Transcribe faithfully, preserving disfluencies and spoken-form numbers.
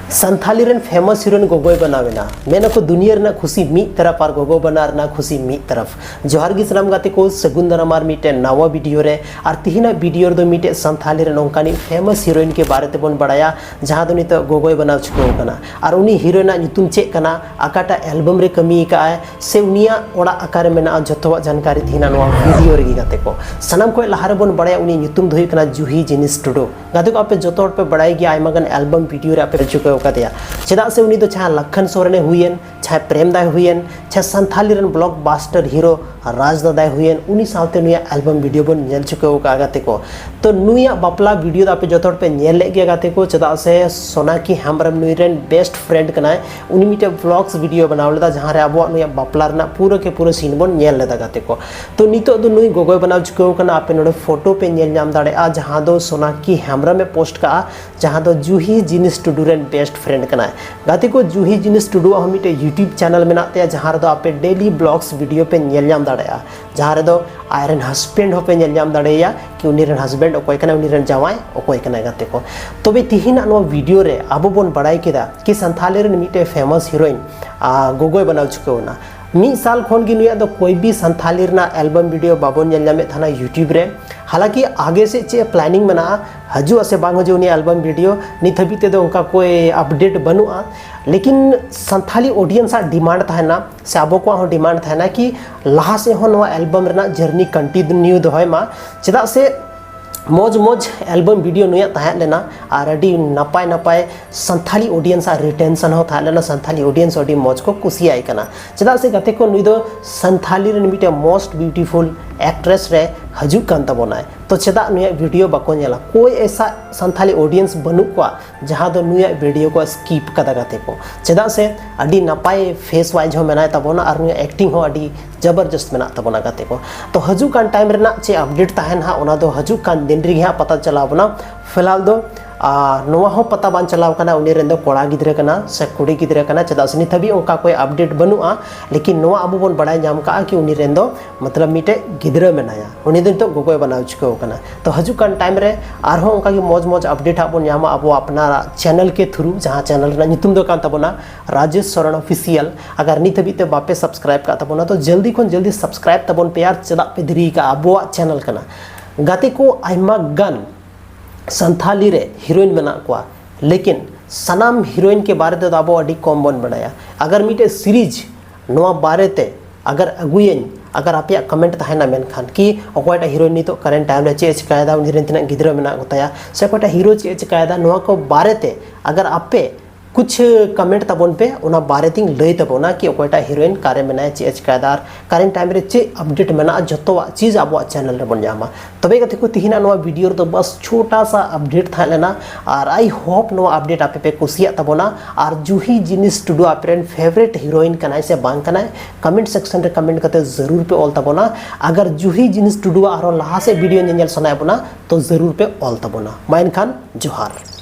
ᱥᱟᱱᱛᱷᱟᱞᱤ ᱨᱮᱱ famous heroine ᱜᱚᱜᱚᱭ ᱵᱮᱱᱟᱣ ᱮᱱᱟ᱾ ᱢᱮᱱᱟᱠᱚ ᱫᱩᱱᱤᱭᱟᱹ ᱨᱮᱱᱟᱜ ᱠᱷᱩᱥᱤ ᱢᱤᱫ ᱛᱟᱨᱟᱯ ᱟᱨ ᱜᱚᱜᱚ ᱵᱮᱱᱟᱣ ᱨᱮᱱᱟᱜ ᱠᱷᱩᱥᱤ ᱢᱤᱫ ᱛᱟᱨᱟᱯ᱾ ᱡᱚᱦᱟᱨ ᱜᱮ ᱥᱟᱱᱟᱢ ᱜᱟᱛᱮ ᱠᱚ, ᱥᱟᱹᱜᱩᱱ ᱫᱟᱨᱟᱢ ᱟᱨ ᱢᱤᱫᱴᱮᱱ ᱱᱟᱣᱟ video ᱨᱮ᱾ ᱟᱨ ᱛᱤᱦᱤᱧᱟᱜ video ᱨᱮᱫᱚ ᱢᱤᱫᱴᱮᱡ ᱥᱟᱱᱛᱷᱟᱞᱤ ᱨᱮᱱ ᱚᱱᱠᱟᱱᱤᱡ famous heroine ᱠᱮ ᱵᱟᱨᱮ ᱛᱮᱵᱚᱱ ᱵᱟᱲᱟᱭᱟ, ᱡᱟᱦᱟᱸ ᱫᱚ ᱱᱤᱛᱚᱜ ᱜᱚᱜᱚᱭ ᱵᱮᱱᱟᱣ ᱪᱩᱠᱟᱹᱣ ᱟᱠᱟᱱᱟ᱾ ᱟᱨ ᱩᱱᱤ heroine ᱟᱜ ᱧᱩᱛᱩᱢ ᱪᱮᱫ ᱠᱟᱱᱟ, ᱚᱠᱟᱴᱟᱜ album ᱨᱮ ᱠᱟᱹᱢᱤ ᱟᱠᱟᱫ ᱟᱭ, ᱥᱮ ᱩᱱᱤᱭᱟᱜ ᱚᱲᱟᱜ ᱚᱠᱟᱨᱮ ᱢᱮᱱᱟᱜᱼᱟ, ᱡᱚᱛᱚᱣᱟᱜ ᱡᱟᱱᱠᱟᱨᱤ ᱛᱤᱦᱤᱧᱟᱜ ᱱᱚᱣᱟ video ᱨᱮᱜᱮ ᱜᱟᱛᱮ ᱠᱚ᱾ ᱥᱟᱱᱟᱢ ᱠᱷᱚᱱ ᱞᱟᱦᱟ ᱨᱮᱵᱚᱱ ᱵᱟᱲᱟᱭᱟ ᱩᱱᱤᱭᱟᱜ ᱧᱩᱛᱩᱢ ᱫᱚ ᱦᱩᱭᱩᱜ ᱠᱟᱱᱟ ᱡᱩᱦᱤ ᱡᱤᱱᱤᱥ ᱴᱩᱰᱩ᱾ ᱜᱟᱛᱮ ᱠᱚ, ᱟᱯᱮ ᱡᱚᱛᱚ ᱦᱚᱲ ᱯᱮ ᱵᱟᱲᱟᱭ ᱜᱮᱭᱟ, ᱟᱭᱢᱟ ᱜᱟᱱ album video ᱨᱮ ᱟᱯᱮ ᱯᱮ ᱪᱩᱠᱟᱹᱣ ᱟᱠᱟᱫᱮᱭᱟ᱾ ᱪᱮᱫᱟᱜ ᱥᱮ ᱩᱱᱤ ᱫᱚ ᱪᱟᱦᱮ ᱞᱟᱠᱷᱟᱱ ᱥᱚᱨᱮᱱᱮ ᱦᱩᱭᱮᱱ, ᱪᱟᱦᱮ ᱯᱨᱮᱢ ᱫᱟᱭ ᱦᱩᱭᱮᱱ, ᱪᱟᱦᱮ ᱥᱟᱱᱛᱷᱟᱞᱤ ᱨᱮᱱ blockbuster hero ᱨᱟᱡᱽ ᱫᱟᱫᱟᱭ ᱦᱩᱭᱮᱱ, ᱩᱱᱤ ᱥᱟᱶᱛᱮ ᱱᱩᱭᱟᱜ album video ᱵᱚᱱ ᱧᱮᱞ ᱪᱩᱠᱟᱹᱣ ᱟᱠᱟᱫᱼᱟ ᱜᱟᱛᱮ ᱠᱚ᱾ ᱛᱚ ᱱᱩᱭᱟᱜ ᱵᱟᱯᱞᱟ video ᱫᱚ ᱟᱯᱮ ᱡᱚᱛᱚ ᱦᱚᱲ ᱯᱮ ᱧᱮᱞ ᱞᱮᱫ ᱜᱮᱭᱟ ᱜᱟᱛᱮ ᱠᱚ, ᱪᱮᱫᱟᱜ ᱥᱮ ᱥᱳᱱᱟᱠᱤ ᱦᱮᱢᱵᱨᱚᱢ ᱱᱩᱭ ᱨᱮᱱ best friend ᱠᱟᱱᱟᱭ᱾ ᱩᱱᱤ ᱢᱤᱫᱴᱮᱡ vlogs video ᱵᱮᱱᱟᱣ ᱞᱮᱫᱟ, ᱡᱟᱦᱟᱸ ᱨᱮ ᱟᱵᱚᱣᱟᱜ ᱱᱩᱭᱟᱜ ᱵᱟᱯᱞᱟ ᱨᱮᱱᱟᱜ ᱯᱩᱨᱟᱹ ᱠᱮ ᱯᱩᱨᱟᱹ scene ᱵᱚᱱ ᱧᱮᱞ ᱞᱮᱫᱟ ᱜᱟᱛᱮ ᱠᱚ᱾ ᱛᱚ ᱱᱤᱛᱚᱜ ᱫᱚ ᱱᱩᱭ ᱜᱚᱜᱚᱭ ᱵᱮᱱᱟᱣ ᱪᱩᱠᱟᱹᱣ ᱟᱠᱟᱱᱟ᱾ ᱟᱯᱮ ᱱᱚᱰᱮ photo ᱯᱮ ᱧᱮᱞ ᱧᱟᱢ ᱫᱟᱲᱮᱭᱟᱜᱼᱟ, ᱡᱟᱦᱟᱸ ᱫᱚ ᱥᱳᱱᱟᱠᱤ ᱦᱮᱢᱵᱨᱚᱢ ᱮ post ᱠᱟᱜᱼᱟ, ᱡᱟᱦᱟᱸ ᱫᱚ ᱡᱩᱦᱤ ᱡᱤᱱᱤᱥ ᱴᱩᱰᱩ ᱨᱮᱱ best friend ᱠᱟᱱᱟᱭ᱾ ᱜᱟᱛᱮ ᱠᱚ, ᱡᱩᱦᱤ ᱡᱤᱱᱤᱥ ᱴᱩᱰᱩᱣᱟᱜ ᱦᱚᱸ ᱢᱤᱫᱴᱮᱡ YouTube channel ᱢᱮᱱᱟᱜ ᱛᱟᱭᱟ, ᱡᱟᱦᱟᱸ ᱨᱮᱫᱚ ᱟᱯᱮ daily vlogs video ᱯᱮ ᱧᱮᱞ ᱧᱟᱢ ᱫᱟᱲᱮᱭᱟᱜᱼᱟ, ᱡᱟᱦᱟᱸ ᱨᱮᱫᱚ ᱟᱡ ᱨᱮᱱ husband ᱦᱚᱸᱯᱮ ᱧᱮᱞ ᱧᱟᱢ ᱫᱟᱲᱮᱭᱟᱭᱟ ᱠᱤ ᱩᱱᱤ ᱨᱮᱱ husband ᱚᱠᱚᱭ ᱠᱟᱱᱟᱭ, ᱩᱱᱤ ᱨᱮᱱ ᱡᱟᱶᱟᱭ ᱚᱠᱚᱭ ᱠᱟᱱᱟᱭ ᱜᱟᱛᱮ ᱠᱚ᱾ ᱛᱚᱵᱮ ᱛᱤᱦᱤᱧᱟᱜ ᱱᱚᱣᱟ video ᱨᱮ ᱟᱵᱚ ᱵᱚᱱ ᱵᱟᱲᱟᱭ ᱠᱮᱫᱟ ᱠᱤ ᱥᱟᱱᱛᱷᱟᱞᱤ ᱨᱮᱱ ᱢᱤᱫᱴᱮᱡ famous heroine, ᱟ, ᱜᱚᱜᱚᱭ ᱵᱮᱱᱟᱣ ᱪᱩᱠᱟᱹᱣ ᱮᱱᱟ᱾ ᱢᱤᱫ ᱥᱟᱞ ᱠᱷᱚᱱ ᱜᱮ ᱱᱩᱭᱟᱜ ᱫᱚ ᱠᱚᱭ ᱵᱤ ᱥᱟᱱᱛᱷᱟᱞᱤ ᱨᱮᱱᱟᱜ album video ᱵᱟᱵᱚᱱ ᱧᱮᱞ ᱧᱟᱢᱮᱫ ᱛᱟᱦᱮᱱᱟ YouTube ᱨᱮ᱾ ᱦᱟᱞᱟᱸᱠᱤ ᱟᱜᱮ ᱥᱮᱫ ᱪᱮᱫ planning ᱢᱮᱱᱟᱜᱼᱟ, ᱦᱤᱡᱩᱜᱼᱟ ᱥᱮ ᱵᱟᱝ ᱦᱤᱡᱩᱜᱼᱟ ᱩᱱᱤᱭᱟᱜ album video, ᱱᱤᱛ ᱦᱟᱹᱵᱤᱡ ᱛᱮᱫᱚ ᱚᱱᱠᱟ ᱠᱚᱭ update ᱵᱟᱹᱱᱩᱜᱼᱟ᱾ ᱞᱮᱠᱤᱱ ᱥᱟᱱᱛᱷᱟᱞᱤ audience ᱟᱜ demand ᱛᱟᱦᱮᱱᱟ, ᱥᱮ ᱟᱵᱚ ᱠᱚᱣᱟᱜ ᱦᱚᱸ demand ᱛᱟᱦᱮᱱᱟ ᱠᱤ ᱞᱟᱦᱟ ᱥᱮᱫ ᱦᱚᱸ ᱱᱚᱣᱟ album ᱨᱮᱱᱟᱜ journey continue ᱫᱚᱦᱚᱭ ᱢᱟ᱾ ᱪᱮᱫᱟᱜ ᱥᱮ ᱢᱚᱡᱽ ᱢᱚᱡᱽ album video ᱱᱩᱭᱟᱜ ᱛᱟᱦᱮᱸ ᱞᱮᱱᱟ, ᱟᱨ ᱟᱹᱰᱤ ᱱᱟᱯᱟᱭ ᱱᱟᱯᱟᱭ ᱥᱟᱱᱛᱷᱟᱞᱤ audience ᱟᱜ retention ᱦᱚᱸ ᱛᱟᱦᱮᱸ ᱞᱮᱱᱟ᱾ ᱥᱟᱱᱛᱷᱟᱞᱤ audience ᱟᱹᱰᱤ ᱢᱚᱡᱽ ᱠᱚ ᱠᱩᱥᱤᱭᱟᱭ ᱠᱟᱱᱟ᱾ ᱪᱮᱫᱟᱜ ᱥᱮ ᱜᱟᱛᱮ ᱠᱚ, ᱱᱩᱭ ᱫᱚ ᱥᱟᱱᱛᱷᱟᱞᱤ ᱨᱮᱱ ᱢᱤᱫᱴᱮᱱ most beautiful actress ᱨᱮ ᱦᱤᱡᱩᱜ ᱠᱟᱱ ᱛᱟᱵᱚᱱᱟᱭ᱾ ᱛᱚ ᱪᱮᱫᱟᱜ ᱱᱩᱭᱟᱜ video ᱵᱟᱠᱚ ᱧᱮᱞᱟ? ᱠᱚᱭ ᱮᱥᱟ ᱥᱟᱱᱛᱷᱟᱞᱤ audience ᱵᱟᱹᱱᱩᱜ ᱠᱚᱣᱟ ᱡᱟᱦᱟᱸ ᱫᱚ ᱱᱩᱭᱟᱜ video ᱠᱚ skip ᱠᱟᱫᱟ ᱜᱟᱛᱮ ᱠᱚ? ᱪᱮᱫᱟᱜ ᱥᱮ ᱟᱹᱰᱤ ᱱᱟᱯᱟᱭ face wise ᱦᱚᱸ ᱢᱮᱱᱟᱭ ᱛᱟᱵᱚᱱᱟ ᱟᱨ ᱱᱩᱭᱟᱜ acting ᱦᱚᱸ ᱟᱹᱰᱤ ᱡᱚᱵᱚᱨᱡᱚᱥᱛ ᱢᱮᱱᱟᱜ ᱛᱟᱵᱚᱱᱟ ᱜᱟᱛᱮ ᱠᱚ᱾ ᱛᱚ ᱦᱤᱡᱩᱜ ᱠᱟᱱ time ᱨᱮᱱᱟᱜ ᱪᱮᱫ update ᱛᱟᱦᱮᱱ ᱦᱟᱸᱜ, ᱚᱱᱟ ᱫᱚ ᱦᱤᱡᱩᱜ ᱠᱟᱱ ᱫᱤᱱ ᱨᱮᱜᱮ ᱦᱟᱸᱜ ᱯᱟᱛᱟ ᱪᱟᱞᱟᱣ ᱵᱚᱱᱟ᱾ ᱯᱷᱤᱞᱦᱟᱞ ᱫᱚ ᱟᱨ ᱱᱚᱣᱟ ᱦᱚᱸ ᱯᱟᱛᱟ ᱵᱟᱝ ᱪᱟᱞᱟᱣ ᱠᱟᱱᱟ ᱩᱱᱤ ᱨᱮᱱ ᱫᱚ ᱠᱚᱲᱟ ᱜᱤᱫᱽᱨᱟᱹ ᱠᱟᱱᱟ ᱥᱮ ᱠᱩᱲᱤ ᱜᱤᱫᱽᱨᱟᱹ ᱠᱟᱱᱟ, ᱪᱮᱫᱟᱜ ᱥᱮ ᱱᱤᱛ ᱦᱟᱹᱵᱤᱡ ᱚᱱᱠᱟ ᱠᱚᱭ ᱟᱯᱰᱮᱴ ᱵᱟᱹᱱᱩᱜᱼᱟ᱾ ᱞᱮᱠᱤᱱ ᱱᱚᱣᱟ ᱟᱵᱚ ᱵᱚᱱ ᱵᱟᱲᱟᱭ ᱧᱟᱢ ᱠᱟᱜᱼᱟ ᱠᱤ ᱩᱱᱤ ᱨᱮᱱ ᱫᱚ ᱢᱚᱛᱞᱚᱵ ᱢᱤᱫᱴᱮᱡ ᱜᱤᱫᱽᱨᱟᱹ ᱢᱮᱱᱟᱭᱟ, ᱩᱱᱤ ᱫᱚ ᱱᱤᱛᱚᱜ ᱜᱚᱜᱚᱭ ᱵᱮᱱᱟᱣ ᱪᱩᱠᱟᱹᱣ ᱠᱟᱱᱟ᱾ ᱛᱚ ᱦᱤᱡᱩᱜ ᱠᱟᱱ ᱴᱟᱭᱤᱢ ᱨᱮ ᱟᱨᱦᱚᱸ ᱚᱱᱠᱟ ᱜᱮ ᱢᱚᱡᱽ ᱢᱚᱡᱽ ᱟᱯᱰᱮᱴ ᱦᱟᱸᱜ ᱵᱚᱱ ᱧᱟᱢᱟ ᱟᱵᱚ ᱟᱯᱱᱟᱨᱟᱜ ᱪᱮᱱᱮᱞ ᱠᱮ ᱛᱷᱨᱩ, ᱡᱟᱦᱟᱸ ᱪᱮᱱᱮᱞ ᱨᱮᱱᱟᱜ ᱧᱩᱛᱩᱢ ᱫᱚ ᱠᱟᱱ ᱛᱟᱵᱚᱱᱟ ᱨᱟᱡᱮᱥ ᱥᱚᱨᱮᱱ ᱚᱯᱷᱤᱥᱤᱭᱟᱞ᱾ ᱟᱜᱟᱨ ᱱᱤᱛ ᱦᱟᱹᱵᱤᱡ ᱛᱮ ᱵᱟᱯᱮ ᱥᱟᱵᱥᱠᱨᱟᱭᱤᱵ ᱠᱟᱜ ᱛᱟᱵᱚᱱᱟ ᱛᱚ ᱡᱚᱞᱫᱤ ᱠᱷᱚᱱ ᱡᱚᱞᱫᱤ ᱥᱟᱵᱥᱠᱨᱟᱭᱤᱵ ᱛᱟᱵᱚᱱ ᱯᱮ ᱟᱨ ᱪᱮᱫᱟᱜ ᱯᱮ ᱫᱮᱨᱤ ᱠᱟᱜᱼᱟ, ᱟᱵᱚᱣᱟᱜ ᱪᱮᱱᱮᱞ ᱠᱟᱱᱟ᱾ ᱜᱟᱛᱮ ᱠᱚ, ᱟᱭᱢᱟ ᱜᱟᱱ ᱥᱟᱱᱛᱷᱟᱞᱤ ᱨᱮ ᱦᱤᱨᱳᱭᱤᱱ ᱢᱮᱱᱟᱜ ᱠᱚᱣᱟ, ᱞᱮᱠᱤᱱ ᱥᱟᱱᱟᱢ ᱦᱤᱨᱳᱭᱤᱱ ᱠᱮ ᱵᱟᱨᱮ ᱛᱮᱫᱚ ᱟᱵᱚ ᱟᱹᱰᱤ ᱠᱚᱢ ᱵᱚᱱ ᱵᱟᱲᱟᱭᱟ᱾ ᱟᱜᱟᱨ ᱢᱤᱫᱴᱮᱡ ᱥᱤᱨᱤᱡᱽ ᱱᱚᱣᱟ ᱵᱟᱨᱮ ᱛᱮ ᱟᱜᱟᱨ ᱟᱹᱜᱩᱭᱟᱹᱧ, ᱟᱜᱟᱨ ᱟᱯᱮᱭᱟᱜ ᱠᱚᱢᱮᱱᱴ ᱛᱟᱦᱮᱱᱟ ᱢᱮᱱᱠᱷᱟᱱ ᱠᱤ ᱚᱠᱚᱭᱴᱟᱜ ᱦᱤᱨᱳᱭᱤᱱ ᱱᱤᱛᱚᱜ ᱠᱟᱨᱮᱱᱴ ᱴᱟᱭᱤᱢ ᱨᱮ ᱪᱮᱫ ᱮ ᱪᱤᱠᱟᱭᱮᱫᱟ, ᱩᱱᱤ ᱨᱮᱱ ᱛᱤᱱᱟᱹᱜ ᱜᱤᱫᱽᱨᱟᱹ ᱢᱮᱱᱟᱜ ᱠᱚᱛᱟᱭᱟ, ᱥᱮ ᱚᱠᱚᱭᱴᱟᱜ ᱦᱤᱨᱳ ᱪᱮᱫ ᱮ ᱪᱤᱠᱟᱭᱮᱫᱟ, ᱱᱚᱣᱟ ᱠᱚ ᱵᱟᱨᱮ ᱛᱮ ᱟᱜᱟᱨ ᱟᱯᱮ ᱠᱩᱪᱷ ᱠᱚᱢᱮᱱᱴ ᱛᱟᱵᱚᱱ ᱯᱮ, ᱚᱱᱟ ᱵᱟᱨᱮ ᱛᱤᱧ ᱞᱟᱹᱭ ᱛᱟᱵᱚᱱᱟ ᱠᱤ ᱚᱠᱚᱭᱴᱟᱜ ᱦᱤᱨᱳᱭᱤᱱ ᱠᱟᱨᱮ ᱢᱮᱱᱟᱭᱟ, ᱪᱮᱫ ᱮ ᱪᱤᱠᱟᱭᱮᱫᱟ ᱟᱨ ᱠᱟᱨᱮᱱᱴ ᱴᱟᱭᱤᱢ ᱨᱮ ᱪᱮᱫ ᱟᱯᱰᱮᱴ ᱢᱮᱱᱟᱜᱼᱟ, ᱡᱚᱛᱚᱣᱟᱜ ᱪᱤᱡᱽ ᱟᱵᱚᱣᱟᱜ ᱪᱮᱱᱮᱞ ᱨᱮᱵᱚᱱ ᱧᱟᱢᱟ᱾ ᱛᱚᱵᱮ ᱜᱟᱛᱮ ᱠᱚ, ᱛᱤᱦᱤᱧᱟᱜ ᱱᱚᱣᱟ ᱵᱷᱤᱰᱤᱭᱳ ᱨᱮᱫᱚ ᱵᱟᱥ ᱪᱷᱳᱴᱟ ᱥᱟ ᱟᱯᱰᱮᱴ ᱛᱟᱦᱮᱸ ᱞᱮᱱᱟ᱾ ᱟᱨ ᱟᱭ ᱦᱳᱯ ᱱᱚᱣᱟ ᱟᱯᱰᱮᱴ ᱟᱯᱮ ᱯᱮ ᱠᱩᱥᱤᱭᱟᱜ ᱛᱟᱵᱚᱱᱟ᱾ ᱟᱨ ᱡᱩᱦᱤ ᱡᱤᱱᱤᱥ ᱴᱩᱰᱩ ᱟᱯᱮ ᱨᱮᱱ ᱯᱷᱮᱵᱟᱨᱮᱴ ᱦᱤᱨᱳᱭᱤᱱ ᱠᱟᱱᱟᱭ ᱥᱮ ᱵᱟᱝ ᱠᱟᱱᱟᱭ, ᱠᱚᱢᱮᱱᱴ ᱥᱮᱠᱥᱚᱱ ᱨᱮ ᱠᱚᱢᱮᱱᱴ ᱠᱟᱛᱮ ᱡᱟᱹᱨᱩᱲ ᱯᱮ ᱚᱞ ᱛᱟᱵᱚᱱᱟ᱾ ᱟᱜᱟᱨ ᱡᱩᱦᱤ ᱡᱤᱱᱤᱥ ᱴᱩᱰᱩᱣᱟᱜ ᱟᱨᱦᱚᱸ ᱞᱟᱦᱟ ᱥᱮᱫ ᱵᱷᱤᱰᱤᱭᱳ ᱧᱮᱧᱮᱞ ᱥᱟᱱᱟᱭᱮᱫ ᱵᱚᱱᱟ ᱛᱚ ᱡᱟᱹᱨᱩᱲ ᱯᱮ ᱚᱞ ᱛᱟᱵᱚᱱᱟ᱾ ᱢᱟ ᱮᱱᱠᱷᱟᱱ ᱡᱚᱦᱟᱨ᱾